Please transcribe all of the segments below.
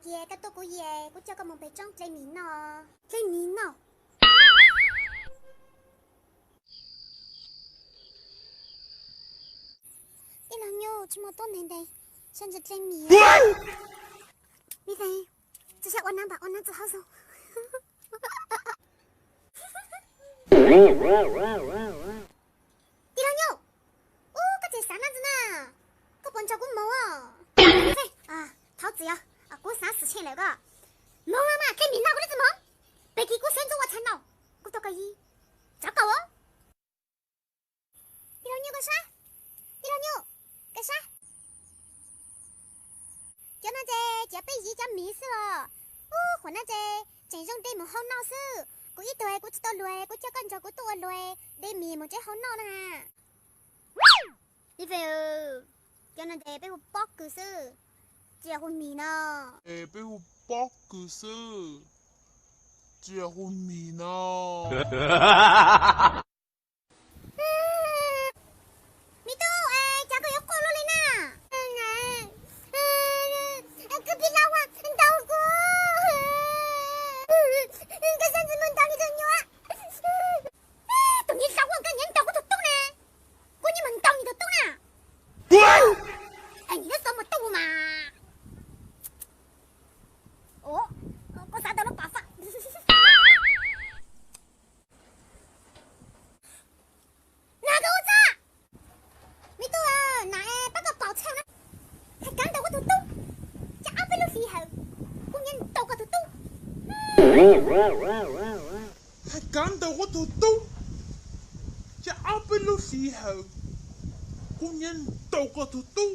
Cia koj tuaj kuv ye, kuv coj koj mus pem roob dle mis noj. Dle mis noj? Tij laug Nyuj, tsis muaj tuab ntev ntev, sab ntsis dle mis. Vij Feej, tsis yog ua nab npam ua nab txwj hauv xwb. Tij laug Nyuj, ub, koj tseem xav nab ntxwg na, koj puas nrog kuv mus os? Vij Feej, thov txim os, kuv xav xwm tshee lawm koj. Moog los mas, dle mis noj kuv le txwj moog. Pem kis kuv xeev ntxuv ua tshais ntaus, kuv tuaj koj yig, tsav kaus os. Tij laug Nyuj koj sab, tij laug Nyuj koj sab. Cov no ces cov peb yig cov mis xwb los. Ub, qhuav no ces tseem zoo de mus hau noj xwb. Kuv ib tug kuv tsis tau luag, kuv coj koj nrog kuv tuaj ua luag de mis mus tsev hau noj na. Vij Feej, cov no ces peb hu pob kws xwb, tsis yog hu mis no. Peb hu pob kws xwb, tsis yog hu mis no. Me tub, cas koj yuav quaj luaj li na? Kuv pib hlab ua ntaus kuv, koj sab ntxwg muag ntaus niag tug nyuam. Tus niag hlab ua, koj nyiam ntaus kuv tus tub na, kuv nyiam mus ntaus niag tus tub na. Niag tub xov mus tub mas. Ua, koj xav tau lub pas faj. Nag koj ua txaj. Me tub, nam pab koj paus tshaj na. Hais kab ntaus kuv tus tub, ces ob peb lub hlis hawm kuv nyiam ntaus koj tus tub. Hais kab ntaus kuv tus tub, ces ob peb lub hlis hawm kuv nyiam ntaus koj tus tub.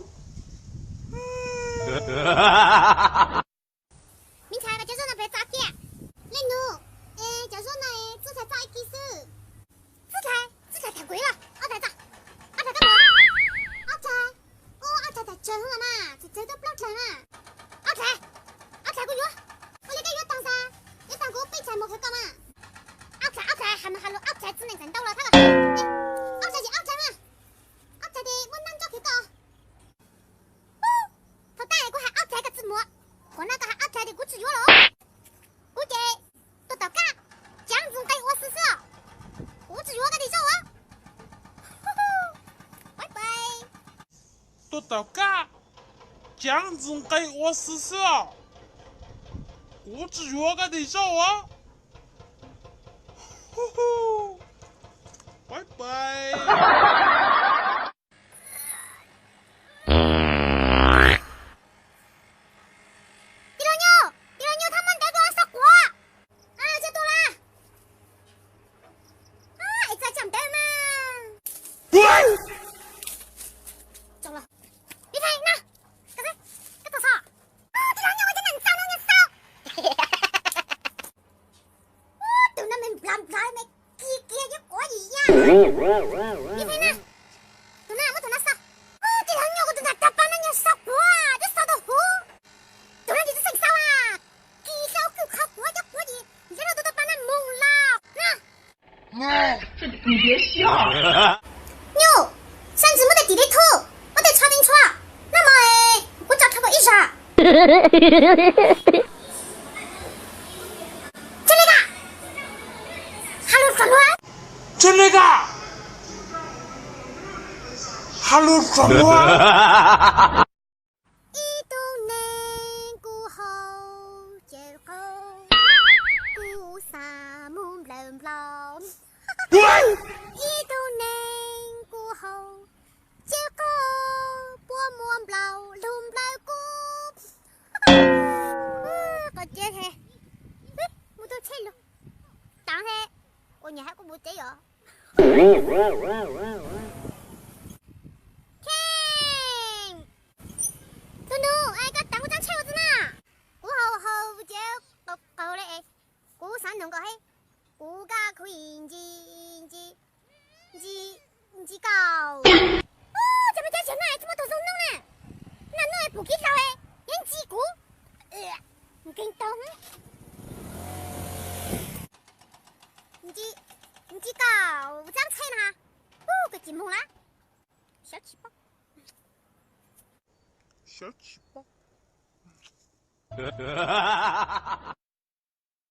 Me ntxhais, cov zaub no puas txaus kiag? Leej nus, cov zaub no txuj hlais txoj ib kis xwb. Txuj hlais, txuj hlais tag kuv los ob hlais txog. Ob hlais koj mus. Ob hlais, ua ob hlais tag tsawg los mas, txawg txawg tuaj plaub hlais mas. Ob hlais, ob hlais kuv yuav. Ua li koj yuav tag xwb, yuav tag kuv peb hlais mus qhwv koj mas. Ob hlais, ob hlais, hais mas hais lus ob hlais txiv neej txawm ntau los thab. Ob hlais ces ob hlais mas. Ob hlais ces muab nab ntsob qhwv koj. Thaum tas kuv hais ob hlais koj txwj muag, qhov no koj hais ob hlais ces kuv tsis yuav los. Kuv ces tuaj tom kab, caav ntxwg nqi ua xwb xwb os. Kuv tsis yuav koj tej zaub os. Bye bye. Tuaj tom kab, caav ntxwg nqi ua xwb xwb os. Kuv tsis yuav koj tej zaub os. Bye bye. Tij laug Nyuj, tij laug Nyuj, thab muab ntawv kuv los xav quav. Tsis tu la. Es txav tsam ntawv mas. Tso los. Vij Feej na, koj txog xwb. Tij laug Nyuj, ua cov neeg txaus no nyuag xaus. Tus no me nplav nplav me kiag kiag cov quav yim yam. Vij Feej na, tus no muab tus no xaus. Tij laug Nyuj, kuv tus ntag tag pab no nyuag xaus quav, twb xaus tau huv. Tus no ces tsis xeem xaus a, kis xaus kwj qhov quav cov quav yim, nrhiav rau tus tag pab no mus los na. Nyuj, sab ntsis muab tej tim dej thub, muab tej tsho tej ntshua, noj mov, kuv tso rho kom ib zag. Tsis li ka, ha lug kom luag. Tsis li ka, ha lug kom luag. Ib tug neeg kuv haus ces qaug, kuv xav mus nplawm nplaum. Ib tug neeg kuv haus ces qaug, puab muab nplaum lug nplawm kuv. Qhov tseeb he, mus tau tsheb lug taav he, ua nyuam hab kuv mus tsev os. Kheej, tus nus, koj taav kuv tsob tsheb ua tsi na? Kuv haus haus ces qaug qaug le es, kuv xav noog koj he, kuv kab khuv ntsis ntsis ntsis ntsis koj. Ces mas cov tsheb no tsis muaj tug zoo noj na, noj noj pum kib laug es yeej ntsis kuv. Nkeeg tau, ntsis koj tsob tsheb na.